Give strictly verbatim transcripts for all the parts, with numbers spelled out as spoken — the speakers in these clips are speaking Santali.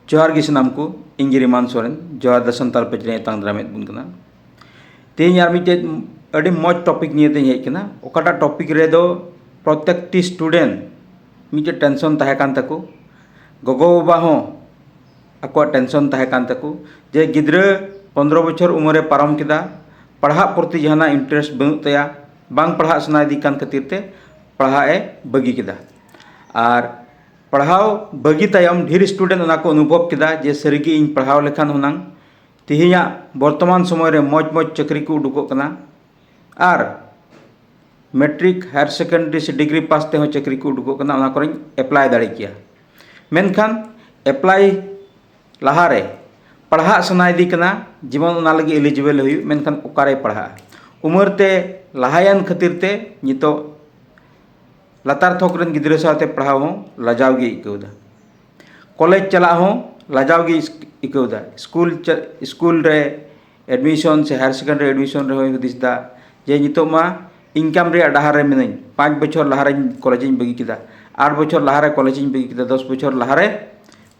ᱡᱚᱦᱟᱨ ᱜᱮ ᱥᱟᱱᱟᱢ ᱠᱚ, ᱤᱧ ᱜᱮ ᱨᱤᱢᱟᱱ ᱥᱚᱨᱮᱱ, ᱡᱚᱦᱟᱨ ᱫᱟ ᱥᱟᱱᱛᱟᱲ ᱯᱮᱡᱽ ᱨᱮ ᱮᱛᱟᱝ ᱫᱟᱨᱟᱢᱮᱫ ᱵᱚᱱ ᱠᱟᱱᱟ᱾ ᱛᱮᱦᱮᱧ ᱟᱨ ᱢᱤᱫᱴᱮᱡ ᱟᱹᱰᱤ ᱢᱚᱡᱽ ᱴᱚᱯᱤᱠ ᱱᱤᱭᱮ ᱛᱮᱧ ᱦᱮᱡ ᱠᱟᱱᱟ, ᱚᱠᱟᱴᱟᱜ ᱴᱚᱯᱤᱠ ᱨᱮᱫᱚ ᱯᱨᱚᱛᱮᱠᱴᱤ ᱥᱴᱩᱰᱮᱱᱴ ᱢᱤᱫᱴᱮᱡ ᱴᱮᱱᱥᱚᱱ ᱛᱟᱦᱮᱸ ᱠᱟᱱ ᱛᱟᱠᱚ, ᱜᱚᱜᱚᱼᱵᱟᱵᱟ ᱦᱚᱸ ᱟᱠᱚᱣᱟᱜ ᱴᱮᱱᱥᱚᱱ ᱛᱟᱦᱮᱸ ᱠᱟᱱ ᱛᱟᱠᱚ ᱡᱮ ᱜᱤᱫᱽᱨᱟᱹ ᱯᱚᱱᱨᱚ ᱵᱚᱪᱷᱚᱨ ᱩᱢᱮᱨᱮ ᱯᱟᱨᱚᱢ ᱠᱮᱫᱟ, ᱯᱟᱲᱦᱟᱜ ᱯᱨᱚᱛᱤ ᱡᱟᱦᱟᱱᱟᱜ ᱤᱱᱴᱟᱨᱮᱥᱴ ᱵᱟᱹᱱᱩᱜ ᱛᱟᱭᱟ, ᱵᱟᱝ ᱯᱟᱲᱦᱟᱜ ᱥᱟᱱᱟᱭᱮᱫᱮ ᱠᱟᱱ ᱠᱷᱟᱹᱛᱤᱨ ᱛᱮ ᱯᱟᱲᱦᱟᱜ ᱮ ᱵᱟᱹᱜᱤ ᱠᱮᱫᱟ᱾ ᱟᱨ ᱯᱟᱲᱦᱟᱣ ᱵᱟᱹᱜᱤ ᱛᱟᱭᱚᱢ ᱰᱷᱮᱨ ᱥᱴᱩᱰᱮᱱᱴ ᱚᱱᱟ ᱠᱚ ᱚᱱᱩᱵᱷᱚᱵ ᱠᱮᱫᱟ ᱡᱮ ᱥᱟᱹᱨᱤᱜᱮ ᱤᱧ ᱯᱟᱲᱦᱟᱣ ᱞᱮᱠᱷᱟᱱ ᱦᱩᱱᱟᱹᱝ ᱛᱮᱦᱮᱧᱟᱜ ᱵᱚᱨᱛᱚᱢᱟᱱ ᱥᱚᱢᱚᱭ ᱨᱮ ᱢᱚᱡᱽ ᱢᱚᱡᱽ ᱪᱟᱹᱠᱨᱤ ᱠᱚ ᱩᱰᱩᱠᱚᱜ ᱠᱟᱱᱟ᱾ ᱟᱨ ᱢᱮᱴᱨᱤᱠ, ᱦᱟᱭᱟᱨ ᱥᱮᱠᱮᱱᱰᱟᱨᱤ ᱥᱮ ᱰᱤᱜᱽᱨᱤ ᱯᱟᱥ ᱛᱮᱦᱚᱸ ᱪᱟᱹᱠᱨᱤ ᱠᱚ ᱩᱰᱩᱠᱚᱜ ᱠᱟᱱᱟ, ᱚᱱᱟ ᱠᱚᱨᱮᱧ ᱮᱯᱞᱟᱭ ᱫᱟᱲᱮ ᱠᱮᱭᱟ᱾ ᱢᱮᱱᱠᱷᱟᱱ ᱮᱯᱞᱟᱭ ᱞᱟᱦᱟᱨᱮ ᱯᱟᱲᱦᱟᱜ ᱥᱟᱱᱟᱭᱮᱫᱮ ᱠᱟᱱᱟ, ᱡᱮᱢᱚᱱ ᱚᱱᱟ ᱞᱟᱹᱜᱤᱫ ᱮᱞᱤᱡᱤᱵᱮᱞ ᱦᱩᱭᱩᱜ, ᱢᱮᱱᱠᱷᱟᱱ ᱚᱠᱟᱨᱮᱭ ᱯᱟᱲᱦᱟᱜᱼᱟ? ᱩᱢᱮᱨ ᱛᱮ ᱞᱟᱦᱟᱭᱮᱱ ᱠᱷᱟᱹᱛᱤᱨ ᱛᱮ ᱱᱤᱛᱚᱜ ᱞᱟᱛᱟᱨ ᱛᱷᱚᱠ ᱨᱮᱱ ᱜᱤᱫᱽᱨᱟᱹ ᱥᱟᱶᱛᱮ ᱯᱟᱲᱦᱟᱣ ᱦᱚᱸ ᱞᱟᱡᱟᱣ ᱜᱮᱭ ᱟᱹᱭᱠᱟᱹᱣ ᱮᱫᱟ᱾ ᱠᱚᱞᱮᱡᱽ ᱪᱟᱞᱟᱜ ᱦᱚᱸ ᱞᱟᱡᱟᱣ ᱜᱮᱭ ᱟᱹᱭᱠᱟᱹᱣ ᱮᱫᱟ᱾ ᱥᱠᱩᱞ ᱪᱟ-, ᱥᱠᱩᱞ ᱨᱮ ᱮᱰᱢᱤᱥᱚᱱ ᱥᱮ ᱦᱟᱭᱟᱨ ᱥᱮᱠᱮᱱᱰᱟᱨᱤ ᱮᱰᱢᱤᱥᱚᱱ ᱨᱮᱦᱚᱸᱭ ᱦᱩᱫᱤᱥ ᱮᱫᱟ ᱡᱮ ᱱᱤᱛᱚᱜ ᱢᱟ ᱤᱱᱠᱟᱢ ᱨᱮᱭᱟᱜ ᱰᱟᱦᱟᱨ ᱨᱮ ᱢᱤᱱᱟᱹᱧ, ᱯᱟᱸᱪ ᱵᱚᱪᱷᱚᱨ ᱞᱟᱦᱟᱨᱮᱧ ᱠᱚᱞᱮᱡᱽ ᱤᱧ ᱵᱟᱹᱜᱤ ᱠᱮᱫᱟ, ᱟᱴ ᱵᱚᱪᱷᱚᱨ ᱞᱟᱦᱟᱨᱮ ᱠᱚᱞᱮᱡᱽ ᱤᱧ ᱵᱟᱹᱜᱤ ᱠᱮᱫᱟ, ᱫᱚᱥ ᱵᱚᱪᱷᱚᱨ ᱞᱟᱦᱟᱨᱮ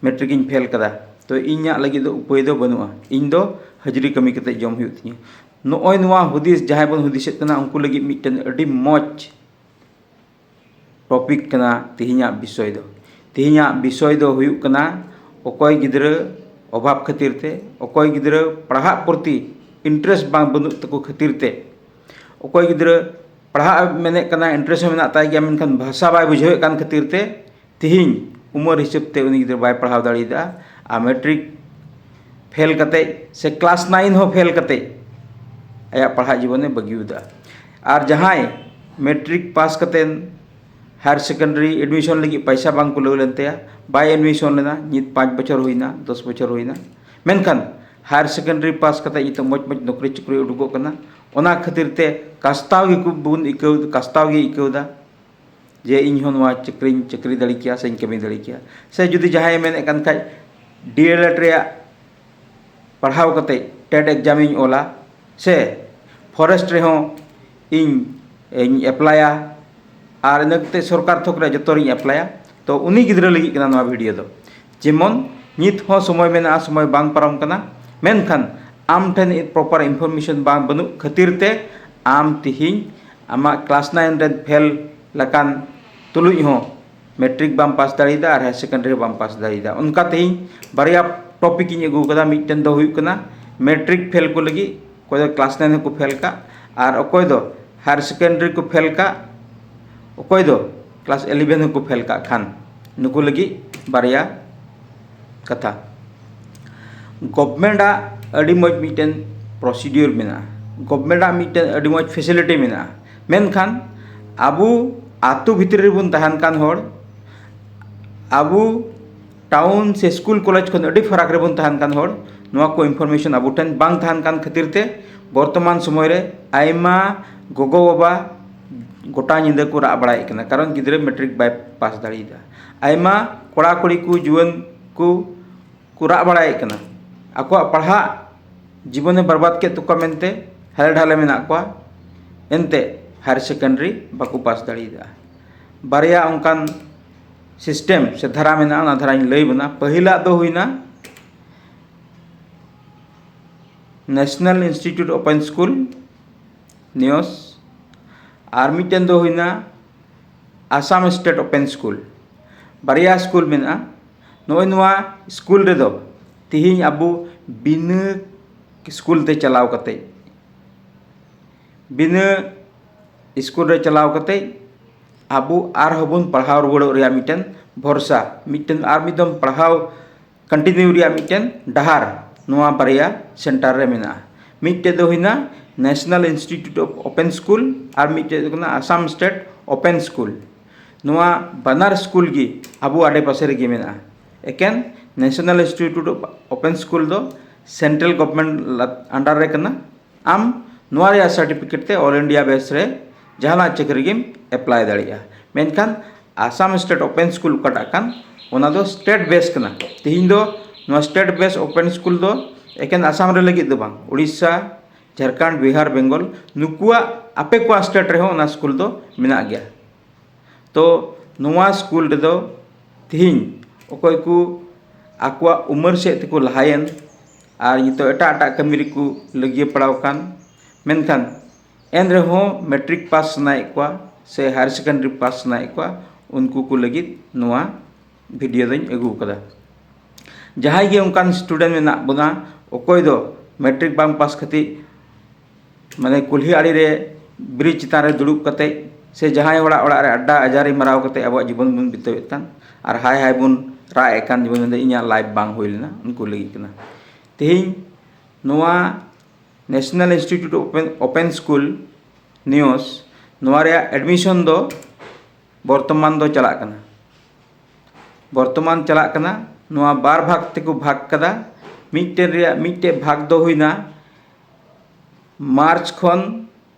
ᱢᱮᱴᱨᱤᱠ ᱤᱧ ᱯᱷᱮᱞ ᱠᱟᱫᱟ, ᱛᱚ ᱤᱧᱟᱹᱜ ᱞᱟᱹᱜᱤᱫ ᱫᱚ ᱩᱯᱟᱹᱭ ᱫᱚ ᱵᱟᱹᱱᱩᱜᱼᱟ, ᱤᱧ ᱫᱚ ᱦᱟᱹᱡᱨᱤ ᱠᱟᱹᱢᱤ ᱠᱟᱛᱮ ᱡᱚᱢ ᱦᱩᱭᱩᱜ ᱛᱤᱧᱟᱹ᱾ ᱱᱚᱜᱼᱚᱭ ᱱᱚᱣᱟ ᱦᱩᱫᱤᱥ ᱡᱟᱦᱟᱸᱭ ᱵᱚᱱ ᱦᱩᱫᱤᱥᱮᱫ ᱠᱟᱱᱟ, ᱩᱱᱠᱩ ᱞᱟᱹᱜᱤᱫ ᱢᱤᱫᱴᱮᱱ ᱟᱹᱰᱤ ᱢᱚᱡᱽ ᱴᱚᱯᱤᱠ ᱠᱟᱱᱟ ᱛᱮᱦᱮᱧᱟᱜ ᱵᱤᱥᱚᱭ ᱫᱚ᱾ ᱛᱮᱦᱮᱧᱟᱜ ᱵᱤᱥᱚᱭ ᱫᱚ ᱦᱩᱭᱩᱜ ᱠᱟᱱᱟ ᱚᱠᱚᱭ ᱜᱤᱫᱽᱨᱟᱹ ᱚᱵᱷᱟᱵᱽ ᱠᱷᱟᱹᱛᱤᱨ ᱛᱮ, ᱚᱠᱚᱭ ᱜᱤᱫᱽᱨᱟᱹ ᱯᱟᱲᱦᱟᱜ ᱯᱨᱚᱛᱤ ᱤᱱᱴᱟᱨᱮᱥᱴ ᱵᱟᱝ ᱵᱟᱹᱱᱩᱜ ᱛᱟᱠᱚ ᱠᱷᱟᱹᱛᱤᱨ ᱛᱮ, ᱚᱠᱚᱭ ᱜᱤᱫᱽᱨᱟᱹ ᱯᱟᱲᱦᱟᱜ ᱮ ᱢᱮᱱᱮᱫ ᱠᱟᱱᱟ, ᱤᱱᱴᱟᱨᱮᱥᱴ ᱦᱚᱸ ᱢᱮᱱᱟᱜ ᱛᱟᱭ ᱜᱮᱭᱟ, ᱢᱮᱱᱠᱷᱟᱱ ᱵᱷᱟᱥᱟ ᱵᱟᱭ ᱵᱩᱡᱷᱟᱹᱣᱮᱫ ᱠᱟᱱ ᱠᱷᱟᱹᱛᱤᱨ ᱛᱮ ᱛᱮᱦᱮᱧ ᱩᱢᱮᱨ ᱦᱤᱥᱟᱹᱵ ᱛᱮ ᱩᱱᱤ ᱜᱤᱫᱽᱨᱟᱹ ᱵᱟᱭ ᱯᱟᱲᱦᱟᱣ ᱫᱟᱲᱮᱭᱟᱫᱟ᱾ ᱟᱨ ᱢᱮᱴᱨᱤᱠ ᱯᱷᱮᱞ ᱠᱟᱛᱮ ᱥᱮ ᱠᱞᱟᱥ ᱱᱟᱭᱤᱱ ᱦᱚᱸ ᱯᱷᱮᱞ ᱠᱟᱛᱮ ᱟᱭᱟᱜ ᱯᱟᱲᱦᱟᱜ ᱡᱤᱵᱚᱱᱮ ᱵᱟᱹᱜᱤᱣᱫᱟ᱾ ᱟᱨ ᱡᱟᱦᱟᱸᱭ ᱢᱮᱴᱨᱤᱠ ᱯᱟᱥ ᱠᱟᱛᱮ ᱦᱟᱭᱟᱨ ᱥᱮᱠᱮᱱᱰᱟᱨᱤ ᱮᱰᱢᱤᱥᱚᱱ ᱞᱟᱹᱜᱤᱫ ᱯᱟᱭᱥᱟ ᱵᱟᱝ ᱠᱩᱞᱟᱹᱣ ᱞᱮᱱ ᱛᱟᱭᱟ, ᱵᱟᱭ ᱮᱰᱢᱤᱥᱚᱱ ᱞᱮᱱᱟ, ᱱᱤᱛ ᱯᱟᱸᱪ ᱵᱚᱪᱷᱚᱨ ᱦᱩᱭᱱᱟ, ᱫᱚᱥ ᱵᱚᱪᱷᱚᱨ ᱦᱩᱭᱱᱟ, ᱢᱮᱱᱠᱷᱟᱱ ᱦᱟᱭᱟᱨ ᱥᱮᱠᱮᱱᱰᱟᱨᱤ ᱯᱟᱥ ᱠᱟᱛᱮ ᱱᱤᱛᱚᱜ ᱢᱚᱡᱽ ᱢᱚᱡᱽ ᱱᱚᱠᱨᱤ ᱪᱟᱹᱠᱨᱤ ᱩᱰᱩᱠᱚᱜ ᱠᱟᱱᱟ᱾ ᱚᱱᱟ ᱠᱷᱟᱹᱛᱤᱨ ᱛᱮ ᱠᱟᱥᱛᱟᱣ ᱜᱮᱠᱚ ᱵᱚᱱ ᱟᱹᱭᱠᱟᱹᱣ, ᱠᱟᱥᱛᱟᱣ ᱜᱮ ᱟᱹᱭᱠᱟᱹᱣᱫᱟ ᱡᱮ ᱤᱧ ᱦᱚᱸ ᱱᱚᱣᱟ ᱪᱟᱹᱠᱨᱤᱧ ᱪᱟᱹᱠᱨᱤ ᱫᱟᱲᱮ ᱠᱮᱭᱟ ᱥᱮᱧ ᱠᱟᱹᱢᱤ ᱫᱟᱲᱮ ᱠᱮᱭᱟ᱾ ᱥᱮ ᱡᱩᱫᱤ ᱡᱟᱦᱟᱸᱭᱮ ᱢᱮᱱᱮᱫ ᱠᱟᱱ ᱠᱷᱟᱡ ᱰᱤ ᱮᱞ ᱮᱰ ᱨᱮᱭᱟᱜ ᱯᱟᱲᱦᱟᱣ ᱠᱟᱛᱮ ᱴᱮᱴ ᱮᱠᱡᱟᱢᱤᱧ ᱚᱞᱟ ᱥᱮ ᱯᱷᱚᱨᱮᱥᱴ ᱨᱮᱦᱚᱸ ᱤᱧ, ᱤᱧ ᱮᱯᱞᱟᱭᱟ ᱟᱨ ᱤᱱᱟᱹ ᱠᱟᱛᱮ ᱥᱚᱨᱠᱟᱨ ᱛᱷᱚᱠ ᱨᱮ ᱡᱚᱛᱚ ᱨᱤᱧ ᱮᱯᱞᱟᱭᱟ, ᱛᱚ ᱩᱱᱤ ᱜᱤᱫᱽᱨᱟᱹ ᱞᱟᱹᱜᱤᱫ ᱠᱟᱱᱟ ᱱᱚᱣᱟ ᱵᱷᱤᱰᱤᱭᱳ ᱫᱚ᱾ ᱡᱮᱢᱚᱱ ᱱᱤᱛ ᱦᱚᱸ ᱥᱚᱢᱚᱭ ᱢᱮᱱᱟᱜᱼᱟ, ᱥᱚᱢᱚᱭ ᱵᱟᱝ ᱯᱟᱨᱚᱢ ᱠᱟᱱᱟ, ᱢᱮᱱᱠᱷᱟᱱ ᱟᱢ ᱴᱷᱮᱱ ᱯᱨᱚᱯᱟᱨ ᱤᱱᱯᱷᱚᱨᱢᱮᱥᱚᱱ ᱵᱟᱝ, ᱵᱟᱹᱱᱩᱜ ᱠᱷᱟᱹᱛᱤᱨ ᱛᱮ ᱟᱢ ᱛᱤᱦᱤᱧ ᱟᱢᱟᱜ ᱠᱞᱟᱥ ᱱᱟᱭᱤᱱ ᱨᱮ ᱯᱷᱮᱞ ᱟᱠᱟᱱ ᱛᱩᱞᱩᱡ ᱦᱚᱸ ᱢᱮᱴᱨᱤᱠ ᱵᱟᱢ ᱯᱟᱥ ᱫᱟᱲᱮᱭᱟᱫᱟ ᱟᱨ ᱦᱟᱭᱟᱨ ᱥᱮᱠᱮᱱᱰᱟᱨᱤ ᱵᱟᱢ ᱯᱟᱥ ᱫᱟᱲᱮᱭᱟᱫᱟ᱾ ᱚᱱᱠᱟ ᱛᱮᱦᱮᱧ ᱵᱟᱨᱭᱟ ᱴᱚᱯᱤᱠ ᱤᱧ ᱟᱹᱜᱩ ᱟᱠᱟᱫᱟ᱾ ᱢᱤᱫᱴᱮᱱ ᱫᱚ ᱦᱩᱭᱩᱜ ᱠᱟᱱᱟ ᱢᱮᱴᱨᱤᱠ ᱯᱷᱮᱞ ᱠᱚ ᱞᱟᱹᱜᱤᱫ, ᱚᱠᱚᱭ ᱫᱚ ᱠᱞᱟᱥ ᱱᱟᱭᱤᱱ ᱦᱚᱸᱠᱚ ᱯᱷᱮᱞ ᱠᱟᱜ ᱟᱨ ᱚᱠᱚᱭ ᱫᱚ ᱦᱟᱭᱟᱨ ᱥᱮᱠᱮᱱᱰᱟᱨᱤ ᱠᱚ ᱯᱷᱮᱞ ᱠᱟᱜ, ᱚᱠᱚᱭ ᱫᱚ ᱠᱞᱟᱥ ᱤᱞᱮᱵᱷᱮᱱ ᱦᱚᱸᱠᱚ ᱯᱷᱮᱞ ᱠᱟᱜ ᱠᱷᱟᱱ, ᱱᱩᱠᱩ ᱞᱟᱹᱜᱤᱫ ᱵᱟᱨᱭᱟ ᱠᱟᱛᱷᱟ᱾ ᱜᱚᱵᱷᱢᱮᱱᱴ ᱟᱜ ᱟᱹᱰᱤ ᱢᱚᱡᱽ ᱢᱤᱫᱴᱮᱱ ᱯᱨᱚᱥᱤᱰᱤᱭᱳᱨ ᱢᱮᱱᱟᱜᱼᱟ, ᱜᱚᱵᱷᱢᱮᱱᱴ ᱟᱜ ᱢᱤᱫᱴᱮᱱ ᱟᱹᱰᱤ ᱢᱚᱡᱽ ᱯᱷᱮᱥᱤᱞᱤᱴᱤ ᱢᱮᱱᱟᱜᱼᱟ, ᱢᱮᱱᱠᱷᱟᱱ ᱟᱵᱚ ᱟᱛᱳ ᱵᱷᱤᱛᱨᱤ ᱨᱮᱵᱚᱱ ᱛᱟᱦᱮᱱ ᱠᱟᱱ ᱦᱚᱲ, ᱟᱵᱚ ᱴᱟᱣᱩᱱ ᱥᱮ ᱥᱠᱩᱞ ᱠᱚᱞᱮᱡᱽ ᱠᱷᱚᱱ ᱟᱹᱰᱤ ᱯᱷᱟᱨᱟᱠ ᱨᱮᱵᱚᱱ ᱛᱟᱦᱮᱱ ᱠᱟᱱ ᱦᱚᱲ, ᱱᱚᱣᱟ ᱠᱚ ᱤᱱᱯᱷᱚᱨᱢᱮᱥᱚᱱ ᱟᱵᱚ ᱴᱷᱮᱱ ᱵᱟᱝ ᱛᱟᱦᱮᱱ ᱠᱟᱱ ᱠᱷᱟᱹᱛᱤᱨ ᱛᱮ ᱵᱚᱨᱛᱚᱢᱟᱱ ᱥᱚᱢᱚᱭ ᱨᱮ ᱟᱭᱢᱟ ᱜᱚᱜᱚ ᱵᱟᱵᱟ ᱜᱚᱴᱟ ᱧᱤᱫᱟᱹ ᱠᱚ ᱨᱟᱜ ᱵᱟᱲᱟᱭᱮᱫ ᱠᱟᱱᱟ, ᱠᱟᱨᱚᱱ ᱜᱤᱫᱽᱨᱟᱹ ᱢᱮᱴᱨᱤᱠ ᱵᱟᱭ ᱯᱟᱥ ᱫᱟᱲᱮᱭᱟᱫᱟ᱾ ᱟᱭᱢᱟ ᱠᱚᱲᱟ ᱠᱩᱲᱤ ᱠᱚ, ᱡᱩᱣᱟᱹᱱ ᱠᱚ ᱠᱚ ᱨᱟᱜ ᱵᱟᱲᱟᱭᱮᱫ ᱠᱟᱱᱟ, ᱟᱠᱚᱣᱟᱜ ᱯᱟᱲᱦᱟᱜ ᱡᱤᱵᱚᱱᱮ ᱵᱟᱨᱵᱟᱫ ᱠᱮᱫ ᱛᱟᱠᱚᱣᱟ ᱢᱮᱱᱛᱮ ᱦᱟᱞᱮ ᱰᱷᱟᱞᱮ ᱢᱮᱱᱟᱜ ᱠᱚᱣᱟ, ᱮᱱᱛᱮ ᱦᱟᱭᱟᱨ ᱥᱮᱠᱮᱱᱰᱟᱨᱤ ᱵᱟᱠᱚ ᱯᱟᱥ ᱫᱟᱲᱮᱭᱟᱫᱟ᱾ ᱵᱟᱨᱭᱟ ᱚᱱᱠᱟᱱ ᱥᱤᱥᱴᱮᱢ ᱥᱮ ᱫᱷᱟᱨᱟ ᱢᱮᱱᱟᱜᱼᱟ, ᱚᱱᱟ ᱫᱷᱟᱨᱟᱧ ᱞᱟᱹᱭ ᱵᱚᱱᱟ᱾ ᱯᱟᱹᱦᱤᱞᱟᱜ ᱫᱚ ᱦᱩᱭᱱᱟ ᱱᱮᱥᱱᱟᱞ ᱤᱱᱥᱴᱤᱴᱤᱭᱩᱴ ᱳᱯᱮᱱ ᱥᱠᱩᱞ, ᱱᱤᱭᱚᱥ, ᱟᱨ ᱢᱤᱫᱴᱮᱱ ᱫᱚ ᱦᱩᱭᱱᱟ ᱟᱥᱟᱢ ᱥᱴᱮᱴ ᱳᱯᱮᱱ ᱥᱠᱩᱞ᱾ ᱵᱟᱨᱭᱟ ᱥᱠᱩᱞ ᱢᱮᱱᱟᱜᱼᱟ᱾ ᱱᱚᱜᱼᱚᱭ ᱱᱚᱣᱟ ᱥᱠᱩᱞ ᱨᱮᱫᱚ ᱛᱤᱦᱤᱧ ᱟᱵᱚ ᱵᱤᱱᱟᱹ ᱥᱠᱩᱞ ᱛᱮ ᱪᱟᱞᱟᱣ ᱠᱟᱛᱮ, ᱵᱤᱱᱟᱹ ᱥᱠᱩᱞ ᱨᱮ ᱪᱟᱞᱟᱣ ᱠᱟᱛᱮ ᱟᱵᱚ ᱟᱨᱦᱚᱸ ᱵᱚᱱ ᱯᱟᱲᱦᱟᱣ ᱨᱩᱣᱟᱹᱲᱚᱜ ᱨᱮᱭᱟᱜ ᱢᱤᱫᱴᱮᱱ ᱵᱷᱚᱨᱥᱟ, ᱢᱤᱫᱴᱮᱱ ᱟᱨ ᱢᱤᱫ ᱫᱚᱢ ᱯᱟᱲᱦᱟᱣ ᱠᱚᱱᱴᱤᱱᱤᱭᱩ ᱨᱮᱭᱟᱜ ᱢᱤᱫᱴᱮᱱ ᱰᱟᱦᱟᱨ ᱱᱚᱣᱟ ᱵᱟᱨᱭᱟ ᱥᱮᱱᱴᱟᱨ ᱨᱮ ᱢᱮᱱᱟᱜᱼᱟ᱾ ᱢᱤᱫᱴᱮᱡ ᱫᱚ ᱦᱩᱭᱱᱟ national institute of open school ᱟᱨ ᱢᱤᱫᱴᱮᱡ ᱫᱚ ᱠᱟᱱᱟ ᱟᱥᱟᱢ ᱥᱴᱮᱴ ᱳᱯᱮᱱ ᱥᱠᱩᱞ᱾ ᱱᱚᱣᱟ ᱵᱟᱱᱟᱨ ᱥᱠᱩᱞ ᱜᱮ ᱟᱵᱚ ᱟᱰᱮᱯᱟᱥᱮ ᱨᱮᱜᱮ ᱢᱮᱱᱟᱜᱼᱟ᱾ ᱮᱠᱮᱱ national institute of open school ᱫᱚ ᱥᱮᱱᱴᱨᱟᱞ ᱜᱚᱵᱷᱢᱮᱱᱴ ᱟᱱᱰᱟᱨ ᱨᱮ ᱠᱟᱱᱟ᱾ ᱟᱢ ᱱᱚᱣᱟ ᱨᱮᱭᱟᱜ ᱥᱟᱨᱴᱤᱯᱷᱤᱠᱮᱴ ᱛᱮ ᱚᱞ ᱤᱱᱰᱤᱭᱟ ᱵᱮᱥ ᱨᱮ ᱡᱟᱦᱟᱱᱟᱜ ᱪᱟᱹᱠᱨᱤ ᱜᱮᱢ ᱮᱯᱞᱟᱭ ᱫᱟᱲᱮᱭᱟᱜᱼᱟ᱾ ᱢᱮᱱᱠᱷᱟᱱ ᱟᱥᱟᱢ ᱥᱴᱮᱴ ᱳᱯᱮᱱ ᱥᱠᱩᱞ ᱚᱠᱟᱴᱟᱜ ᱠᱟᱱ, ᱚᱱᱟ ᱫᱚ ᱥᱴᱮᱴ ᱵᱮᱥ ᱠᱟᱱᱟ᱾ ᱛᱤᱦᱤᱧ ᱫᱚ ᱱᱚᱣᱟ ᱥᱴᱮᱴ ᱵᱮᱥ ᱳᱯᱮᱱ ᱥᱠᱩᱞ ᱫᱚ ᱮᱠᱮᱱ ᱟᱥᱟᱢ ᱨᱮ ᱞᱟᱹᱜᱤᱫ ᱫᱚ ᱵᱟᱝ, ᱩᱲᱤᱥᱥᱟ, ᱡᱷᱟᱲᱠᱷᱚᱸᱰ, ᱵᱤᱦᱟᱨ, ᱵᱮᱝᱜᱚᱞ, ᱱᱩᱠᱩᱣᱟᱜ ᱟᱯᱮ ᱠᱚᱣᱟᱜ ᱥᱴᱮᱴ ᱨᱮᱦᱚᱸ ᱚᱱᱟ ᱥᱠᱩᱞ ᱫᱚ ᱢᱮᱱᱟᱜ ᱜᱮᱭᱟ᱾ ᱛᱚ ᱱᱚᱣᱟ ᱥᱠᱩᱞ ᱨᱮᱫᱚ ᱛᱤᱦᱤᱧ ᱚᱠᱚᱭ ᱠᱚ ᱟᱠᱚᱣᱟᱜ ᱩᱢᱮᱨ ᱥᱮᱫ ᱛᱮᱠᱚ ᱞᱟᱦᱟᱭᱮᱱ ᱟᱨ ᱱᱤᱛᱚᱜ ᱮᱴᱟᱜ ᱮᱴᱟᱜ ᱠᱟᱹᱢᱤ ᱨᱮᱠᱚ ᱞᱟᱹᱜᱤᱭᱟᱹ ᱯᱟᱲᱟᱣ ᱟᱠᱟᱱ, ᱢᱮᱱᱠᱷᱟᱱ ᱮᱱ ᱨᱮᱦᱚᱸ ᱢᱮᱴᱨᱤᱠ ᱯᱟᱥ ᱥᱟᱱᱟᱭᱮᱫ ᱠᱚᱣᱟ ᱥᱮ ᱦᱟᱭᱟᱨ ᱥᱮᱠᱮᱱᱰᱟᱨᱤ ᱯᱟᱥ ᱥᱟᱱᱟᱭᱮᱫ ᱠᱚᱣᱟ, ᱩᱱᱠᱩ ᱠᱚ ᱞᱟᱹᱜᱤᱫ ᱱᱚᱣᱟ ᱵᱷᱤᱰᱤᱭᱳ ᱫᱚᱧ ᱟᱹᱜᱩ ᱟᱠᱟᱫᱟ᱾ ᱡᱟᱦᱟᱸᱭ ᱜᱮ ᱚᱱᱠᱟᱱ ᱥᱴᱩᱰᱮᱱᱴ ᱢᱮᱱᱟᱜ ᱵᱚᱱᱟ, ᱚᱠᱚᱭ ᱫᱚ ᱢᱮᱴᱨᱤᱠ ᱵᱟᱝ ᱯᱟᱥ ᱠᱷᱟᱹᱛᱤᱨ ᱢᱟᱱᱮ ᱠᱩᱞᱦᱤ ᱟᱲᱮ ᱨᱮ ᱵᱨᱤᱡᱽ ᱪᱮᱛᱟᱱ ᱨᱮ ᱫᱩᱲᱩᱵ ᱠᱟᱛᱮ ᱥᱮ ᱡᱟᱦᱟᱸᱭ ᱦᱚᱲᱟᱜ ᱚᱲᱟᱜ ᱨᱮ ᱟᱰᱰᱟ ᱟᱡᱟᱨᱤ ᱢᱟᱨᱟᱣ ᱠᱟᱛᱮ ᱟᱵᱚᱣᱟᱜ ᱡᱤᱵᱚᱱ ᱵᱚᱱ ᱵᱤᱛᱟᱹᱣᱮᱫ ᱠᱟᱱ ᱟᱨ ᱦᱟᱭ ᱦᱟᱭ ᱵᱚᱱ ᱨᱟᱜ ᱮᱫ ᱠᱟᱱ, ᱡᱤᱵᱚᱱ ᱢᱮᱱᱫᱟ ᱤᱧᱟᱹᱜ ᱞᱟᱭᱤᱯᱷ ᱵᱟᱝ ᱦᱩᱭ ᱞᱮᱱᱟ, ᱩᱱᱠᱩ ᱞᱟᱹᱜᱤᱫ ᱠᱟᱱᱟ᱾ ᱛᱮᱦᱮᱧ ᱱᱚᱣᱟ National Institute of Open, Open School news, ᱱᱚᱣᱟ ᱨᱮᱭᱟᱜ ᱮᱰᱢᱤᱥᱚᱱ ᱫᱚ ᱵᱚᱨᱛᱚᱢᱟᱱ ᱫᱚ ᱪᱟᱞᱟᱜ ᱠᱟᱱᱟ᱾ ᱵᱚᱨᱛᱚᱢᱟᱱ ᱪᱟᱞᱟᱜ ᱠᱟᱱᱟ᱾ ᱱᱚᱣᱟ ᱵᱟᱨ ᱵᱷᱟᱜᱽ ᱛᱮᱠᱚ ᱵᱷᱟᱜᱽ ᱠᱟᱫᱟ᱾ ᱢᱤᱫᱴᱮᱱ ᱨᱮᱭᱟᱜ ᱢᱤᱫᱴᱮᱡ ᱵᱷᱟᱜᱽ ᱫᱚ ᱦᱩᱭᱱᱟ ᱢᱟᱨᱪ ᱠᱷᱚᱱ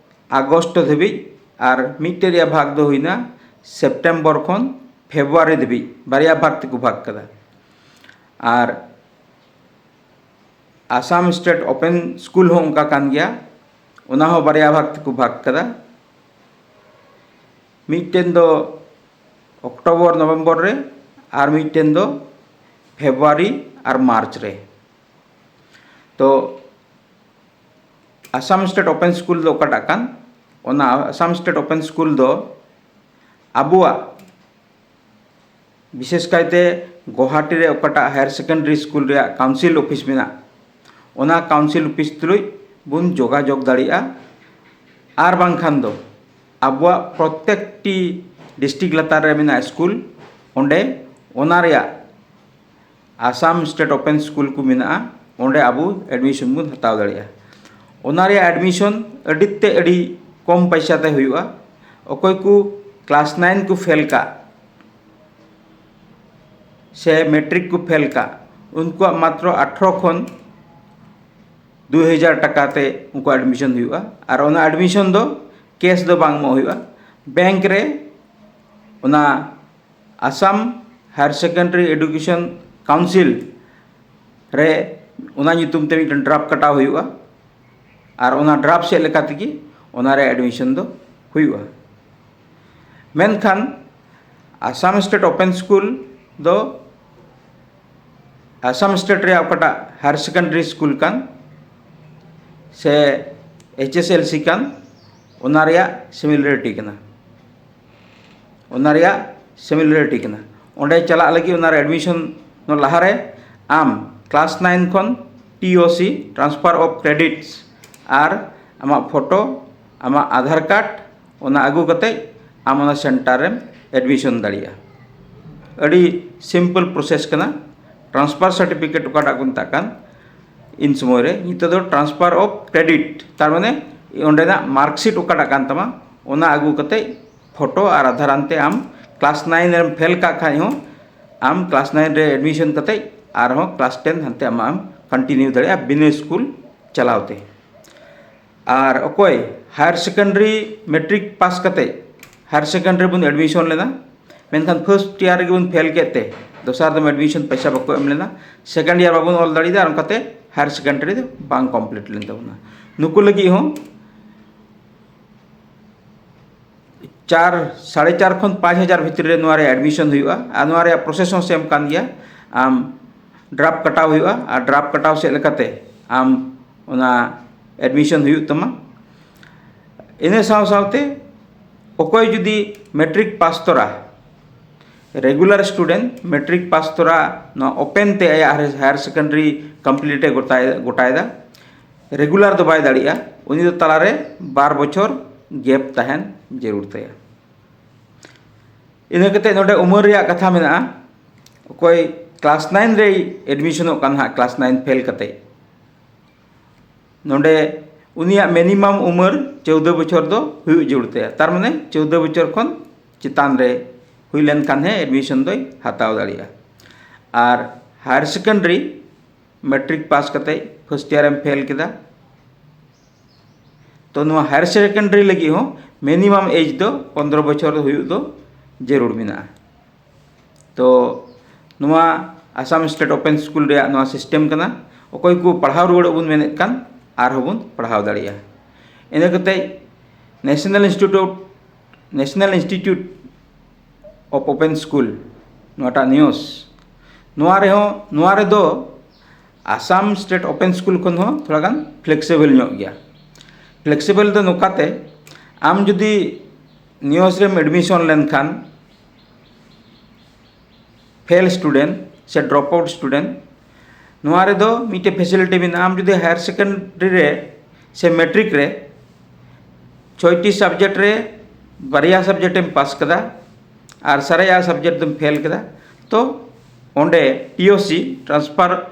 ᱟᱜᱚᱥᱴ ᱫᱷᱟᱹᱵᱤᱡ, ᱟᱨ ᱢᱤᱫᱴᱮᱡ ᱨᱮᱭᱟᱜ ᱵᱷᱟᱜᱽ ᱫᱚ ᱦᱩᱭᱱᱟ ᱥᱮᱯᱴᱮᱢᱵᱚᱨ ᱠᱷᱚᱱ ᱯᱷᱮᱵᱽᱨᱩᱣᱟᱨᱤ ᱫᱷᱟᱹᱵᱤᱡ᱾ ᱵᱟᱨᱭᱟ ᱵᱷᱟᱜᱽ ᱛᱮᱠᱚ ᱵᱷᱟᱜᱽ ᱠᱟᱫᱟ᱾ ᱟᱨ ᱟᱥᱟᱢ ᱥᱴᱮᱴ ᱳᱯᱮᱱ ᱥᱠᱩᱞ ᱦᱚᱸ ᱚᱱᱠᱟ ᱠᱟᱱ ᱜᱮᱭᱟ, ᱚᱱᱟ ᱦᱚᱸ ᱵᱟᱨᱭᱟ ᱵᱷᱟᱜᱽ ᱛᱮᱠᱚ ᱵᱷᱟᱜᱽ ᱠᱟᱫᱟ᱾ ᱢᱤᱫᱴᱮᱱ ᱫᱚ ᱚᱠᱴᱳᱵᱚᱨ ᱱᱚᱵᱷᱮᱢᱵᱚᱨ ᱨᱮ, ᱟᱨ ᱢᱤᱫᱴᱮᱱ ᱫᱚ ᱯᱷᱮᱵᱽᱨᱩᱣᱟᱨᱤ ᱟᱨ ᱢᱟᱨᱪ ᱨᱮ᱾ ᱛᱚ ᱟᱥᱟᱢ ᱥᱴᱮᱴ ᱳᱯᱮᱱ ᱥᱠᱩᱞ ᱫᱚ ᱚᱠᱟᱴᱟᱜ ᱠᱟᱱ, ᱚᱱᱟ ᱟᱥᱟᱢ ᱥᱴᱮᱴ ᱳᱯᱮᱱ ᱥᱠᱩᱞ ᱫᱚ ᱟᱵᱚᱣᱟᱜ ᱵᱤᱥᱮᱥ ᱠᱟᱭᱛᱮ ᱜᱳᱦᱟᱴᱤ ᱨᱮ ᱚᱠᱟᱴᱟᱜ ᱦᱟᱭᱟᱨ ᱥᱮᱠᱮᱱᱰᱟᱨᱤ ᱥᱠᱩᱞ ᱨᱮᱭᱟᱜ ᱠᱟᱣᱩᱱᱥᱤᱞ ᱚᱯᱷᱤᱥ ᱢᱮᱱᱟᱜ, ᱚᱱᱟ ᱠᱟᱣᱩᱱᱥᱤᱞ ᱚᱯᱷᱤᱥ ᱛᱩᱞᱩᱡ ᱵᱚᱱ ᱡᱳᱜᱟᱡᱳᱜᱽ ᱫᱟᱲᱮᱭᱟᱜᱼᱟ᱾ ᱟᱨ ᱵᱟᱝᱠᱷᱟᱱ ᱫᱚ ᱟᱵᱚᱣᱟᱜ ᱯᱨᱚᱛᱮᱠᱴᱤ ᱰᱤᱥᱴᱨᱤᱠᱴ ᱞᱟᱛᱟᱨ ᱨᱮ ᱢᱮᱱᱟᱜ ᱥᱠᱩᱞ, ᱚᱸᱰᱮ ᱚᱱᱟ ᱨᱮᱭᱟᱜ ᱟᱥᱟᱢ ᱥᱴᱮᱴ ᱳᱯᱮᱱ ᱥᱠᱩᱞ ᱠᱚ ᱢᱮᱱᱟᱜᱼᱟ, ᱚᱸᱰᱮ ᱟᱵᱚ ᱮᱰᱢᱤᱥᱚᱱ ᱵᱚᱱ ᱦᱟᱛᱟᱣ ᱫᱟᱲᱮᱭᱟᱜᱼᱟ᱾ ᱚᱱᱟ ᱨᱮᱭᱟᱜ ᱮᱰᱢᱤᱥᱚᱱ ᱟᱹᱰᱤ ᱛᱮ ᱟᱹᱰᱤ ᱠᱚᱢ ᱯᱚᱭᱥᱟ ᱛᱮ ᱦᱩᱭᱩᱜᱼᱟ᱾ ᱚᱠᱚᱭ ᱠᱚ ᱠᱞᱟᱥ ᱱᱟᱭᱤᱱ ᱠᱚ ᱯᱷᱮᱞ ᱠᱟᱜ ᱥᱮ ᱢᱮᱴᱨᱤᱠ ᱠᱚ ᱯᱷᱮᱞ ᱠᱟᱜ, ᱩᱱᱠᱩᱣᱟᱜ ᱢᱟᱛᱨᱚ ᱟᱴᱷᱨᱚ ᱠᱷᱚᱱ ᱫᱩ ᱦᱟᱡᱟᱨ ᱴᱟᱠᱟ ᱛᱮ ᱩᱱᱠᱩᱣᱟᱜ ᱮᱰᱢᱤᱥᱚᱱ ᱦᱩᱭᱩᱜᱼᱟ᱾ ᱟᱨ ᱚᱱᱟ ᱮᱰᱢᱤᱥᱚᱱ ᱫᱚ ᱠᱮᱥ ᱫᱚ ᱵᱟᱝ ᱮᱢᱚᱜ ᱦᱩᱭᱩᱜᱼᱟ᱾ ᱵᱮᱝᱠ ᱨᱮ ᱚᱱᱟ Assam higher secondary education council ᱨᱮ ᱚᱱᱟ ᱧᱩᱛᱩᱢ ᱛᱮ ᱢᱤᱫᱴᱮᱱ ᱰᱨᱟᱯ ᱠᱟᱴᱟᱣ ᱦᱩᱭᱩᱜᱼᱟ ᱟᱨ ᱚᱱᱟ ᱰᱨᱟᱯ ᱥᱮᱫ ᱞᱮᱠᱟ ᱛᱮᱜᱮ ᱚᱱᱟ ᱨᱮ ᱮᱰᱢᱤᱥᱚᱱ ᱫᱚ ᱦᱩᱭᱩᱜᱼᱟ᱾ ᱢᱮᱱᱠᱷᱟᱱ ᱟᱥᱟᱢ ᱥᱴᱮᱴ ᱳᱯᱮᱱ ᱥᱠᱩᱞ ᱫᱚ ᱟᱥᱟᱢ ᱥᱴᱮᱴ ᱨᱮᱭᱟᱜ ᱚᱠᱟᱴᱟᱜ ᱦᱟᱭᱟᱨ ᱥᱮᱠᱮᱱᱰᱟᱨᱤ ᱥᱠᱩᱞ ᱠᱟᱱ ᱥᱮ ᱮᱭᱤᱪ ᱮᱥ ᱮᱞ ᱥᱤ ᱠᱟᱱ, ᱚᱱᱟ ᱨᱮᱭᱟᱜ ᱥᱤᱢᱤᱞᱟᱨᱤᱴᱤ ᱠᱟᱱᱟ᱾ ᱚᱱᱟ ᱨᱮᱭᱟᱜ ᱥᱤᱢᱤᱞᱟᱨᱤᱴᱤ ᱠᱟᱱᱟ᱾ ᱚᱸᱰᱮ ᱪᱟᱞᱟᱜ ᱞᱟᱹᱜᱤᱫ, ᱚᱱᱟ ᱨᱮ ᱮᱰᱢᱤᱥᱚᱱ ᱞᱟᱦᱟᱨᱮ ᱟᱢ ᱠᱞᱟᱥ ᱱᱟᱭᱤᱱ ᱠᱷᱚᱱ T O C, transfer of credits, ᱟᱨ ᱟᱢᱟᱜ ᱯᱷᱳᱴᱳ, ᱟᱢᱟᱜ ᱟᱫᱷᱟᱨ ᱠᱟᱨᱰ, ᱚᱱᱟ ᱟᱹᱜᱩ ᱠᱟᱛᱮ ᱟᱢ ᱚᱱᱟ ᱥᱮᱱᱴᱟᱨ ᱨᱮᱢ ᱮᱰᱢᱤᱥᱚᱱ ᱫᱟᱲᱮᱭᱟᱜᱼᱟ᱾ ᱟᱹᱰᱤ ᱥᱤᱢᱯᱚᱞ ᱯᱨᱚᱥᱮᱥ ᱠᱟᱱᱟ᱾ ᱴᱨᱟᱱᱥᱯᱷᱟᱨ ᱥᱟᱨᱴᱤᱯᱷᱤᱠᱮᱴ ᱚᱠᱟᱴᱟᱜ ᱠᱚ ᱢᱮᱛᱟᱜ ᱠᱟᱱ ᱤᱱ ᱥᱚᱢᱚᱭ ᱨᱮ, ᱱᱤᱛᱚᱜ ᱫᱚ transfer of credit, ᱛᱟᱨ ᱢᱟᱱᱮ ᱚᱸᱰᱮᱱᱟᱜ ᱢᱟᱨᱠᱥᱤᱴ ᱚᱠᱟᱴᱟᱜ ᱠᱟᱱ ᱛᱟᱢᱟ, ᱚᱱᱟ ᱟᱹᱜᱩ ᱠᱟᱛᱮ ᱯᱷᱳᱴᱳ ᱟᱨ ᱟᱫᱷᱟᱨ ᱟᱱᱛᱮ ᱟᱢ ᱠᱞᱟᱥ ᱱᱟᱭᱤᱱ ᱨᱮᱢ ᱯᱷᱮᱞ ᱠᱟᱜ ᱠᱷᱟᱡ ᱦᱚᱸ, ᱟᱢ ᱠᱞᱟᱥ ᱱᱟᱭᱤᱱ ᱨᱮ ᱮᱰᱢᱤᱥᱚᱱ ᱠᱟᱛᱮ ᱟᱨᱦᱚᱸ ᱠᱞᱟᱥ ᱴᱮᱱ ᱦᱟᱱᱛᱮ ᱟᱢᱟᱜ ᱮᱢ ᱠᱚᱱᱴᱤᱱᱤᱭᱩ ᱫᱟᱲᱮᱭᱟᱜᱼᱟ ᱵᱤᱱᱟᱹ ᱥᱠᱩᱞ ᱪᱟᱞᱟᱣ ᱛᱮ᱾ ᱟᱨ ᱚᱠᱚᱭ ᱦᱟᱭᱟᱨ ᱥᱮᱠᱮᱱᱰᱟᱨᱤ ᱢᱮᱴᱨᱤᱠ ᱯᱟᱥ ᱠᱟᱛᱮ ᱦᱟᱭᱟᱨ ᱥᱮᱠᱮᱱᱰᱟᱨᱤ ᱵᱚᱱ ᱮᱰᱢᱤᱥᱚᱱ ᱞᱮᱱᱟ, ᱢᱮᱱᱠᱷᱟᱱ ᱯᱷᱟᱨᱥᱴ ᱤᱭᱟᱨ ᱨᱮᱜᱮ ᱵᱚᱱ ᱯᱷᱮᱞ ᱠᱮᱫ ᱛᱮ ᱫᱚᱥᱟᱨ ᱫᱚᱢ ᱮᱰᱢᱤᱥᱚᱱ ᱯᱚᱭᱥᱟ ᱵᱟᱠᱚ ᱮᱢ ᱞᱮᱱᱟ, ᱥᱮᱠᱮᱱᱰ ᱤᱭᱟᱨ ᱵᱟᱵᱚᱱ ᱚᱞ ᱫᱟᱲᱮᱭᱟᱫᱟ, ᱟᱨ ᱚᱱᱠᱟᱛᱮ ᱦᱟᱭᱟᱨ ᱥᱮᱠᱮᱱᱰᱟᱨᱤ ᱫᱚ ᱵᱟᱝ ᱠᱚᱢᱯᱞᱤᱴ ᱞᱮᱱ ᱛᱟᱵᱚᱱᱟ᱾ ᱱᱩᱠᱩ ᱞᱟᱹᱜᱤᱫ ᱦᱚᱸ ᱪᱟᱨ, ᱥᱟᱲᱮ ᱪᱟᱨ ᱠᱷᱚᱱ ᱯᱟᱸᱪ ᱦᱟᱡᱟᱨ ᱵᱷᱤᱛᱨᱤ ᱨᱮ ᱱᱚᱣᱟ ᱨᱮ ᱮᱰᱢᱤᱥᱚᱱ ᱦᱩᱭᱩᱜᱼᱟ᱾ ᱟᱨ ᱱᱚᱣᱟ ᱨᱮᱭᱟᱜ ᱯᱨᱚᱥᱮᱥ ᱦᱚᱸ ᱥᱮᱢ ᱠᱟᱱ ᱜᱮᱭᱟ᱾ ᱟᱢ ᱰᱨᱟᱯ ᱠᱟᱴᱟᱣ ᱦᱩᱭᱩᱜᱼᱟ, ᱟᱨ ᱰᱨᱟᱯ ᱠᱟᱴᱟᱣ ᱥᱮᱫ ᱞᱮᱠᱟᱛᱮ ᱟᱢ ᱚᱱᱟ ᱮᱰᱢᱤᱥᱚᱱ ᱦᱩᱭᱩᱜ ᱛᱟᱢᱟ᱾ ᱤᱱᱟᱹ ᱥᱟᱶ ᱥᱟᱶᱛᱮ ᱚᱠᱚᱭ ᱡᱩᱫᱤ ᱢᱮᱴᱨᱤᱠ ᱯᱟᱥ ᱛᱚᱨᱟ, ᱨᱮᱜᱩᱞᱟᱨ ᱥᱴᱩᱰᱮᱱᱴ ᱢᱮᱴᱨᱤᱠ ᱯᱟᱥ ᱛᱚᱨᱟ ᱱᱚᱣᱟ ᱳᱯᱮᱱ ᱛᱮ ᱟᱭᱟᱜ ᱦᱟᱭᱟᱨ ᱥᱮᱠᱮᱱᱰᱟᱨᱤ ᱠᱚᱢᱯᱞᱤᱴ ᱮ ᱜᱚᱴᱟᱭ, ᱜᱚᱴᱟᱭᱮᱫᱟ, ᱨᱮᱜᱩᱞᱟᱨ ᱫᱚ ᱵᱟᱭ ᱫᱟᱲᱮᱭᱟᱜᱼᱟ, ᱩᱱᱤ ᱫᱚ ᱛᱟᱞᱟᱨᱮ ᱵᱟᱨ ᱵᱚᱪᱷᱚᱨ ᱜᱮᱯ ᱛᱟᱦᱮᱱ ᱡᱟᱹᱨᱩᱲ ᱛᱟᱭᱟ᱾ ᱤᱱᱟᱹ ᱠᱟᱛᱮ ᱱᱚᱰᱮ ᱩᱢᱮᱨ ᱨᱮᱭᱟᱜ ᱠᱟᱛᱷᱟ ᱢᱮᱱᱟᱜᱼᱟ᱾ ᱚᱠᱚᱭ ᱠᱞᱟᱥ ᱱᱟᱭᱤᱱ ᱨᱮᱭ ᱮᱰᱢᱤᱥᱚᱱᱚᱜ ᱠᱟᱱ ᱦᱟᱸᱜ, ᱠᱞᱟᱥ ᱱᱟᱭᱤᱱ ᱯᱷᱮᱞ ᱠᱟᱛᱮ, ᱱᱚᱰᱮ ᱩᱱᱤᱭᱟᱜ ᱢᱤᱱᱤᱢᱟᱢ ᱩᱢᱮᱨ ᱪᱳᱫᱽᱫᱳ ᱵᱚᱪᱷᱚᱨ ᱫᱚ ᱦᱩᱭᱩᱜ ᱡᱟᱹᱨᱩᱲ ᱛᱟᱭᱟ᱾ ᱛᱟᱨ ᱢᱟᱱᱮ ᱪᱳᱫᱽᱫᱳ ᱵᱚᱪᱷᱚᱨ ᱠᱷᱚᱱ ᱪᱮᱛᱟᱱ ᱨᱮ ᱦᱩᱭ ᱞᱮᱱᱠᱷᱟᱱ ᱦᱮᱸ ᱮᱰᱢᱤᱥᱚᱱ ᱫᱚᱭ ᱦᱟᱛᱟᱣ ᱫᱟᱲᱮᱭᱟᱜᱼᱟ᱾ ᱟᱨ ᱦᱟᱭᱟᱨ ᱥᱮᱠᱮᱱᱰᱟᱨᱤ ᱢᱮᱴᱨᱤᱠ ᱯᱟᱥ ᱠᱟᱛᱮ ᱯᱷᱟᱨᱥᱴ ᱤᱭᱟᱨ ᱮᱢ ᱯᱷᱮᱞ ᱠᱮᱫᱟ, ᱛᱚ ᱱᱚᱣᱟ ᱦᱟᱭᱟᱨ ᱥᱮᱠᱮᱱᱰᱟᱨᱤ ᱞᱟᱹᱜᱤᱫ ᱦᱚᱸ ᱢᱤᱱᱤᱢᱟᱢ ᱮᱡᱽ ᱫᱚ ᱯᱚᱱᱫᱽᱨᱚ ᱵᱚᱪᱷᱚᱨ ᱦᱩᱭᱩᱜ ᱫᱚ ᱡᱟᱹᱨᱩᱲ ᱢᱮᱱᱟᱜᱼᱟ᱾ ᱛᱚ ᱱᱚᱣᱟ ᱟᱥᱟᱢ ᱥᱴᱮᱴ ᱳᱯᱮᱱ ᱥᱠᱩᱞ ᱨᱮᱭᱟᱜ ᱱᱚᱣᱟ ᱥᱤᱥᱴᱮᱢ ᱠᱟᱱᱟ᱾ ᱚᱠᱚᱭ ᱠᱚ ᱯᱟᱲᱦᱟᱣ ᱨᱩᱣᱟᱹᱲᱚᱜ ᱵᱚᱱ ᱢᱮᱱᱮᱫ ᱠᱟᱱ, ᱟᱨᱦᱚᱸ ᱵᱚᱱ ᱯᱟᱲᱦᱟᱣ ᱫᱟᱲᱮᱭᱟᱜᱼᱟ᱾ ᱤᱱᱟᱹ ᱠᱟᱛᱮ National Institute, National Institute of Open School, ᱱᱚᱣᱟᱴᱟᱜ ᱱᱤᱭᱳᱥ, ᱱᱚᱣᱟ ᱨᱮᱦᱚᱸ, ᱱᱚᱣᱟ ᱨᱮᱫᱚ ᱟᱥᱟᱢ ᱥᱴᱮᱴ ᱳᱯᱮᱱ ᱥᱠᱩᱞ ᱠᱷᱚᱱ ᱦᱚᱸ ᱛᱷᱚᱲᱟ ᱜᱟᱱ ᱯᱷᱞᱮᱠᱥᱤᱵᱮᱞ ᱧᱚᱜ ᱜᱮᱭᱟ᱾ ᱯᱷᱞᱮᱠᱥᱤᱵᱮᱞ ᱫᱚ ᱱᱚᱝᱠᱟᱛᱮ, ᱟᱢ ᱡᱩᱫᱤ ᱱᱤᱭᱚᱥ ᱨᱮᱢ ᱮᱰᱢᱤᱥᱚᱱ ᱞᱮᱱᱠᱷᱟᱱ, ᱯᱷᱮᱞ ᱥᱴᱩᱰᱮᱱᱴ ᱥᱮ ᱰᱨᱚᱯ ᱟᱣᱩᱴ ᱥᱴᱩᱰᱮᱱᱴ, ᱱᱚᱣᱟ ᱨᱮᱫᱚ ᱢᱤᱫᱴᱮᱱ ᱯᱷᱮᱥᱤᱞᱤᱴᱤ ᱢᱮᱱᱟᱜᱼᱟ᱾ ᱟᱢ ᱡᱩᱫᱤ ᱦᱟᱭᱟᱨ ᱥᱮᱠᱮᱱᱰᱟᱨᱤ ᱨᱮ ᱥᱮ ᱢᱮᱴᱨᱤᱠ ᱨᱮ ᱪᱷᱚᱭᱴᱤ ᱥᱟᱵᱡᱮᱠᱴ ᱨᱮ ᱵᱟᱨᱭᱟ ᱥᱟᱵᱡᱮᱠᱴ ᱮᱢ ᱯᱟᱥ ᱠᱮᱫᱟ ᱟᱨ ᱥᱟᱨᱮᱡᱟᱜ ᱥᱟᱵᱡᱮᱠᱴ ᱫᱚᱢ ᱯᱷᱮᱞ ᱠᱮᱫᱟ, ᱛᱚ ᱚᱸᱰᱮ T O C, transfer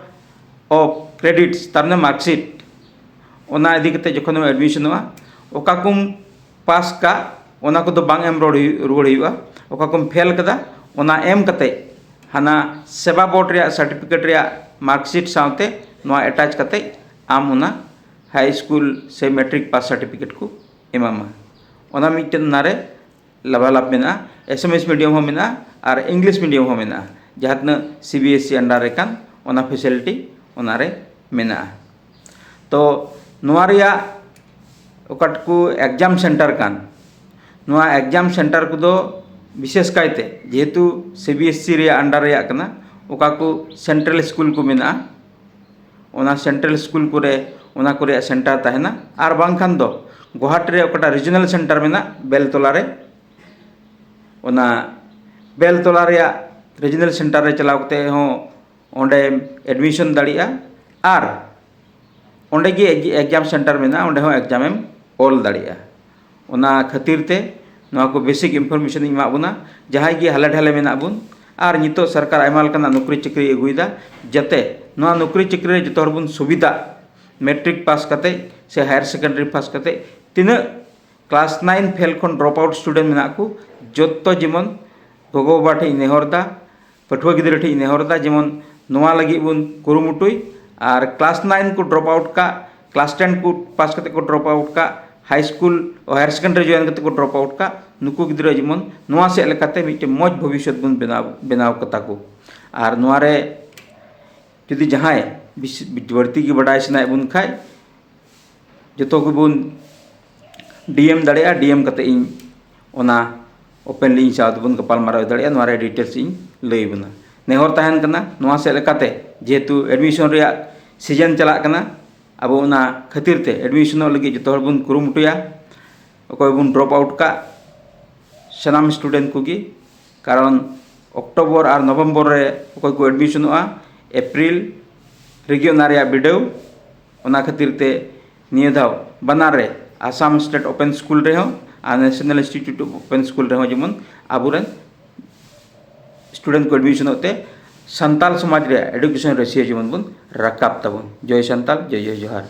of credits, ᱛᱟᱨ ᱢᱟᱱᱮ ᱢᱟᱨᱠᱥᱤᱴ, ᱚᱱᱟ ᱤᱫᱤ ᱠᱟᱛᱮ ᱡᱚᱠᱷᱚᱱᱮᱢ ᱮᱰᱢᱤᱥᱚᱱᱚᱜᱼᱟ, ᱚᱠᱟ ᱠᱚᱢ ᱯᱟᱥ ᱠᱟᱜ, ᱚᱱᱟ ᱠᱚᱫᱚ ᱵᱟᱝ ᱮᱢ ᱨᱩᱣᱟᱹᱲ ᱦᱩᱭᱩᱜ-, ᱨᱩᱣᱟᱹᱲ ᱦᱩᱭᱩᱜᱼᱟ᱾ ᱚᱠᱟ ᱠᱚᱢ ᱯᱷᱮᱞ ᱠᱟᱫᱟ, ᱚᱱᱟ ᱮᱢ ᱠᱟᱛᱮ ᱦᱟᱱᱟ ᱥᱮᱵᱟ ᱵᱳᱨᱰ ᱨᱮᱭᱟᱜ ᱥᱟᱨᱴᱤᱯᱷᱤᱠᱮᱴ ᱨᱮᱭᱟᱜ ᱢᱟᱨᱠᱥᱤᱴ ᱥᱟᱶᱛᱮ ᱱᱚᱣᱟ ᱮᱴᱟᱪ ᱠᱟᱛᱮ ᱟᱢ ᱚᱱᱟ ᱦᱟᱭ ᱥᱠᱩᱞ ᱥᱮ ᱢᱮᱴᱨᱤᱠ ᱯᱟᱥ ᱥᱟᱨᱴᱤᱯᱷᱤᱠᱮᱴ ᱠᱚ ᱮᱢᱟᱢᱟ᱾ ᱚᱱᱟ ᱢᱤᱫᱴᱮᱱ ᱚᱱᱟᱨᱮ ᱞᱟᱵᱷᱟᱞᱟᱵᱷ ᱢᱮᱱᱟᱜᱼᱟ, ᱮᱥ ᱮᱢ ᱮᱥ ᱢᱤᱰᱤᱭᱟᱢ ᱦᱚᱸ ᱢᱮᱱᱟᱜᱼᱟ ᱟᱨ ᱤᱝᱞᱤᱥ ᱢᱤᱰᱤᱭᱟᱢ ᱦᱚᱸ ᱢᱮᱱᱟᱜᱼᱟ, ᱡᱟᱦᱟᱸ ᱛᱤᱱᱟᱹᱜ C B S E under ᱨᱮ ᱠᱟᱱ, ᱚᱱᱟ ᱯᱷᱮᱥᱤᱞᱤᱴᱤ ᱚᱱᱟᱨᱮ ᱢᱮᱱᱟᱜᱼᱟ᱾ ᱛᱚ ᱱᱚᱣᱟ ᱨᱮᱭᱟᱜ ᱚᱠᱟ ᱠᱚ ᱮᱠᱡᱟᱢ ᱥᱮᱱᱴᱟᱨ ᱠᱟᱱ, ᱱᱚᱣᱟ ᱮᱠᱡᱟᱢ ᱥᱮᱱᱴᱟᱨ ᱠᱚᱫᱚ ᱵᱤᱥᱮᱥ ᱠᱟᱭᱛᱮ ᱡᱮᱦᱮᱛᱩ ᱥᱤ ᱵᱤ ᱮᱥ ᱤ ᱨᱮᱭᱟᱜ under ᱨᱮᱭᱟᱜ ᱠᱟᱱᱟ, ᱚᱠᱟ ᱠᱚ ᱥᱮᱱᱴᱨᱟᱞ ᱥᱠᱩᱞ ᱠᱚ ᱢᱮᱱᱟᱜᱼᱟ, ᱚᱱᱟ ᱥᱮᱱᱴᱨᱟᱞ ᱥᱠᱩᱞ ᱠᱚᱨᱮ ᱚᱱᱟ ᱠᱚ ᱨᱮᱭᱟᱜ ᱥᱮᱱᱴᱟᱨ ᱛᱟᱦᱮᱱᱟ᱾ ᱟᱨ ᱵᱟᱝᱠᱷᱟᱱ ᱫᱚ ᱜᱳᱦᱟᱴᱤ ᱨᱮ ᱚᱠᱟᱴᱟᱜ ᱨᱤᱡᱤᱱᱟᱞ ᱥᱮᱱᱴᱟᱨ ᱢᱮᱱᱟᱜ ᱵᱮᱞᱛᱚᱞᱟ ᱨᱮ, ᱚᱱᱟ ᱵᱮᱞᱛᱚᱞᱟ ᱨᱮᱭᱟᱜ ᱨᱤᱡᱤᱱᱟᱞ ᱥᱮᱱᱴᱟᱨ ᱨᱮ ᱪᱟᱞᱟᱣ ᱠᱟᱛᱮ ᱦᱚᱸ ᱚᱸᱰᱮᱢ ᱮᱰᱢᱤᱥᱚᱱ ᱫᱟᱲᱮᱭᱟᱜᱼᱟ᱾ ᱟᱨ ᱚᱸᱰᱮ ᱜᱮ ᱮᱠᱡᱟᱢ ᱥᱮᱱᱴᱟᱨ ᱢᱮᱱᱟᱜᱼᱟ, ᱚᱸᱰᱮ ᱦᱚᱸ ᱮᱠᱡᱟᱢ ᱮᱢ ᱚᱞ ᱫᱟᱲᱮᱭᱟᱜᱼᱟ᱾ ᱚᱱᱟ ᱠᱷᱟᱹᱛᱤᱨ ᱛᱮ ᱱᱚᱣᱟ ᱠᱚ ᱵᱮᱥᱤᱠ ᱤᱱᱯᱷᱚᱨᱢᱮᱥᱚᱱ ᱤᱧ ᱮᱢᱟᱜ ᱵᱚᱱᱟ, ᱡᱟᱦᱟᱸᱭ ᱜᱮ ᱦᱟᱞᱮ ᱰᱷᱟᱞᱮ ᱢᱮᱱᱟᱜ ᱵᱚᱱ᱾ ᱟᱨ ᱱᱤᱛᱚᱜ ᱥᱚᱨᱠᱟᱨ ᱟᱭᱢᱟ ᱞᱮᱠᱟᱱᱟᱜ ᱱᱚᱠᱨᱤ ᱪᱟᱹᱠᱨᱤ ᱟᱹᱜᱩᱭᱮᱫᱟ, ᱡᱟᱛᱮ ᱱᱚᱣᱟ ᱱᱚᱠᱨᱤ ᱪᱟᱹᱠᱨᱤ ᱨᱮ ᱡᱚᱛᱚ ᱦᱚᱲ ᱵᱚᱱ ᱥᱩᱵᱤᱫᱷᱟ᱾ ᱢᱮᱴᱨᱤᱠ ᱯᱟᱥ ᱠᱟᱛᱮ ᱥᱮ ᱦᱟᱭᱟᱨ ᱥᱮᱠᱮᱱᱰᱟᱨᱤ ᱯᱟᱥ ᱠᱟᱛᱮ ᱛᱤᱱᱟᱹᱜ ᱠᱞᱟᱥ ᱱᱟᱭᱤᱱ ᱯᱷᱮᱞ ᱠᱷᱚᱱ ᱰᱨᱚᱯ ᱟᱣᱩᱴ ᱥᱴᱩᱰᱮᱱᱴ ᱢᱮᱱᱟᱜ ᱠᱚ, ᱡᱚᱛᱚ ᱡᱮᱢᱚᱱ ᱜᱚᱜᱚ ᱵᱟᱵᱟ ᱴᱷᱮᱱ ᱤᱧ ᱱᱮᱦᱚᱨ ᱮᱫᱟ, ᱯᱟᱹᱴᱷᱩᱣᱟᱹ ᱜᱤᱫᱽᱨᱟᱹ ᱴᱷᱮᱱ ᱤᱧ ᱱᱮᱦᱚᱨ ᱮᱫᱟ, ᱡᱮᱢᱚᱱ ᱱᱚᱣᱟ ᱞᱟᱹᱜᱤᱫ ᱵᱚᱱ ᱠᱩᱨᱩᱢᱩᱴᱩᱭ᱾ ᱟᱨ ᱠᱞᱟᱥ ᱱᱟᱭᱤᱱ ᱠᱚ ᱰᱨᱚᱯ ᱟᱣᱩᱴ ᱠᱟᱜ, ᱠᱞᱟᱥ ᱴᱮᱱ ᱠᱚ ᱯᱟᱥ ᱠᱟᱛᱮ ᱠᱚ ᱰᱨᱚᱯ ᱟᱣᱩᱴ ᱠᱟᱜ, ᱦᱟᱭ ᱥᱠᱩᱞ, ᱦᱟᱭᱟᱨ ᱥᱮᱠᱮᱱᱰᱟᱨᱤ ᱡᱚᱭᱮᱱ ᱠᱟᱛᱮ ᱠᱚ ᱰᱨᱚᱯ ᱟᱣᱩᱴ ᱠᱟᱜ, ᱱᱩᱠᱩ ᱜᱤᱫᱽᱨᱟᱹ ᱡᱮᱢᱚᱱ ᱱᱚᱣᱟ ᱥᱮᱫ ᱞᱮᱠᱟᱛᱮ ᱢᱤᱫᱴᱮᱱ ᱢᱚᱡᱽ ᱵᱷᱚᱵᱤᱥᱥᱚᱛ ᱵᱚᱱ ᱵᱮᱱᱟᱣ, ᱵᱮᱱᱟᱣ ᱠᱟᱛᱟ ᱠᱚ᱾ ᱟᱨ ᱱᱚᱣᱟ ᱨᱮ ᱡᱩᱫᱤ ᱡᱟᱦᱟᱸᱭ ᱵᱤᱥ-, ᱵᱟᱹᱲᱛᱤ ᱜᱮ ᱵᱟᱰᱟᱭ ᱥᱟᱱᱟᱭᱮᱫ ᱵᱚᱱ ᱠᱷᱟᱡ, ᱡᱚᱛᱚ ᱜᱮᱵᱚᱱ ᱰᱤ ᱮᱢ ᱫᱟᱲᱮᱭᱟᱜᱼᱟ᱾ ᱰᱤ ᱮᱢ ᱠᱟᱛᱮ ᱤᱧ ᱚᱱᱟ ᱳᱯᱮᱱᱞᱤ ᱤᱧ ᱥᱟᱶ ᱛᱮᱵᱚᱱ ᱜᱟᱯᱟᱞ ᱢᱟᱨᱟᱣ ᱫᱟᱲᱮᱭᱟᱜᱼᱟ᱾ ᱱᱚᱣᱟ ᱨᱮᱭᱟᱜ ᱰᱤᱴᱮᱞᱥ ᱤᱧ ᱞᱟᱹᱭ ᱟᱵᱚᱱᱟ᱾ ᱱᱮᱦᱚᱨ ᱛᱟᱦᱮᱱ ᱠᱟᱱᱟ ᱱᱚᱣᱟ ᱥᱮᱫ ᱞᱮᱠᱟᱛᱮ, ᱡᱮᱦᱮᱛᱩ admission ᱨᱮᱭᱟᱜ season ᱪᱟᱞᱟᱜ ᱠᱟᱱᱟ, ᱟᱵᱚ ᱚᱱᱟ ᱠᱷᱟᱹᱛᱤᱨ ᱛᱮ admissionᱚᱜ ᱞᱟᱹᱜᱤᱫ ᱡᱚᱛᱚ ᱦᱚᱲ ᱵᱚᱱ ᱠᱩᱨᱩᱢᱩᱴᱩᱭᱟ᱾ ᱚᱠᱚᱭ ᱵᱚᱱ drop out ᱠᱟᱜ, ᱥᱟᱱᱟᱢ student ᱠᱚᱜᱮ, ᱠᱟᱨᱚᱱ October ᱟᱨ November ᱨᱮ ᱚᱠᱚᱭ ᱠᱚ admissionᱚᱜᱼᱟ, April ᱨᱮᱜᱮ ᱚᱱᱟ ᱨᱮᱭᱟᱜ ᱵᱤᱰᱟᱹᱣ᱾ ᱚᱱᱟ ᱠᱷᱟᱹᱛᱤᱨ ᱛᱮ ᱱᱤᱭᱟᱹ ᱫᱷᱟᱣ ᱵᱟᱱᱟᱨ ᱨᱮ, Assam State Open School ᱨᱮᱦᱚᱸ ᱟᱨ National Institute of Open School ᱨᱮᱦᱚᱸ, ᱡᱮᱢᱚᱱ ᱟᱵᱚᱨᱮᱱ student ᱠᱚ admissionᱚᱜ ᱛᱮ ᱥᱟᱱᱛᱟᱞ ᱥᱚᱢᱟᱡᱽ ᱨᱮᱭᱟᱜ education ratio ᱡᱮᱢᱚᱱ ᱵᱚᱱ ᱨᱟᱠᱟᱵ ᱛᱟᱵᱚᱱ᱾ ᱡᱚᱭ ᱥᱟᱱᱛᱟᱞ, ᱡᱚᱭ ᱡᱚᱭ ᱡᱚᱦᱟᱨ᱾